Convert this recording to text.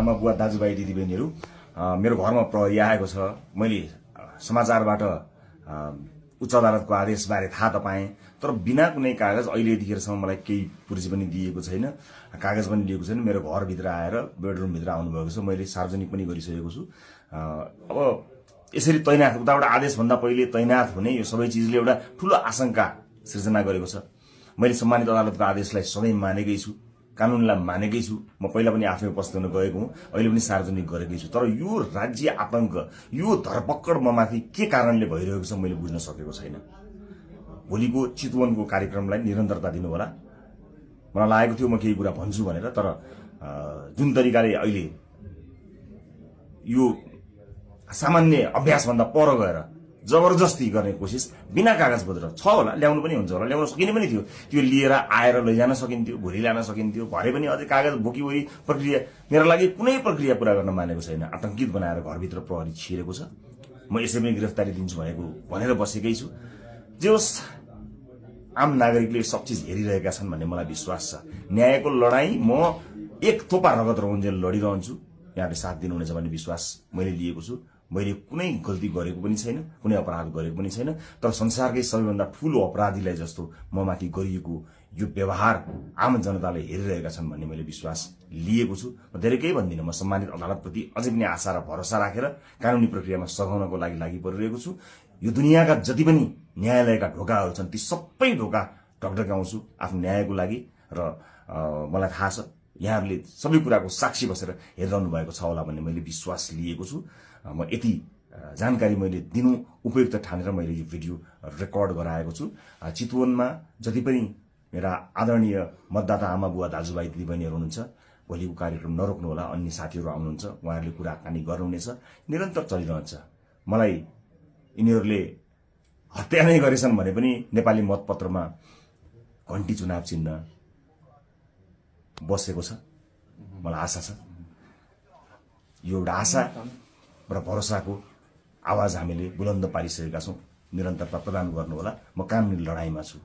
आमा बुवा दाजुभाइ दिदीबहिनीहरू मेरो घरमा प्रहरी आएको छ। मैले समाचारबाट उच्च अदालतको आदेशबारे थाहा त पाएँ, तर बिना कुनै कागज अहिले यतिखेरसम्म मलाई केही पुर्जी पनि दिएको छैन, कागज पनि लिएको छैन। मेरो घरभित्र आएर बेडरुमभित्र आउनुभएको छ, मैले सार्वजनिक पनि गरिसकेको छु। अब यसरी तैनाथ उताबाट आदेशभन्दा पहिले तैनाथ हुने यो सबै चिजले एउटा ठूलो आशंका सृजना गरेको छ। मैले सम्मानित अदालतको आदेशलाई सधैँ मानेकै छु, कानूनलाई मानेकै छु। म पहिला पनि आफै उपस्थित हुन गएको हुँ, अहिले पनि सार्वजनिक गरेकै छु। तर यो राज्य आतंक, यो धरपकड ममाथि के कारणले भइरहेको छ मैले बुझ्न सकेको छैन। भोलिको चितवनको कार्यक्रमलाई निरन्तरता दिनु होला। मलाई लागेको थियो म केही कुरा भन्छु भनेर, तर जुन तरिकाले अहिले यो सामान्य अभ्यासभन्दा पर गएर जबरजस्ती गर्ने कोसिस बिना कागजपत्र छ होला, ल्याउनु पनि हुन्छ होला, ल्याउन सकिने पनि थियो। त्यो लिएर आएर लैजान सकिन्थ्यो, भोलि ल्यान सकिन्थ्यो। भरे पनि अझै कागज बोकीवरी प्रक्रिया मेरो लागि कुनै प्रक्रिया पूरा गर्न मानेको छैन। आतंकित बनाएर घरभित्र प्रहरी छिरेको छ। म यसै पनि गिरफ्तारी दिन्छु भनेर बसेकै छु। जे होस्, आम नागरिकले सब चिज हेरिरहेका छन् भन्ने मलाई विश्वास छ। न्यायको लडाईँ म एक थोपा रगत रहुन्जेल लडिरहन्छु। यहाँले साथ दिनुहुनेछ भन्ने विश्वास मैले लिएको छु। मैले कुनै गल्ती गरेको पनि छैन, कुनै अपराध गरेको पनि छैन। तर संसारकै सबैभन्दा ठूलो अपराधीलाई जस्तो ममाथि गरिएको यो व्यवहार आम जनताले हेरिरहेका छन् भन्ने मैले विश्वास लिएको छु। म धेरै केही भन्दिनँ। म सम्मानित अदालतप्रति अझै पनि आशा र भरोसा राखेर कानूनी प्रक्रियामा सघाउनको लागि परिरहेको छु। यो दुनियाँका जति पनि न्यायालयका ढोकाहरू छन् ती सबै ढोका ढकढकाउँछु आफ्नो न्यायको लागि। र मलाई थाहा छ यहाँहरूले सबै कुराको साक्षी बसेर हेरिरहनु भएको छ होला भन्ने मैले विश्वास लिएको छु। म यति जानकारी मैले दिनु उपयुक्त ठानेर मैले यो भिडियो रेकर्ड गराएको छु। चितवनमा जति पनि मेरा आदरणीय मतदाता आमा बुवा दाजुभाइ दिदीबहिनीहरू हुनुहुन्छ, भोलिको कार्यक्रम नरोक्नु होला। अन्य साथीहरू आउनुहुन्छ, उहाँहरूले कुराकानी गर्नुहुनेछ, निरन्तर चलिरहन्छ। मलाई यिनीहरूले हत्या नै गरेछन् भने पनि नेपाली मतपत्रमा घण्टी चुनाव चिन्ह बसेको छ। मलाई आशा छ, यो एउटा आशा र भरोसाको आवाज हामीले बुलन्द पारिसकेका छौँ। निरन्तरता प्रदान गर्नुहोला। म कानुनी लडाईँमा छु।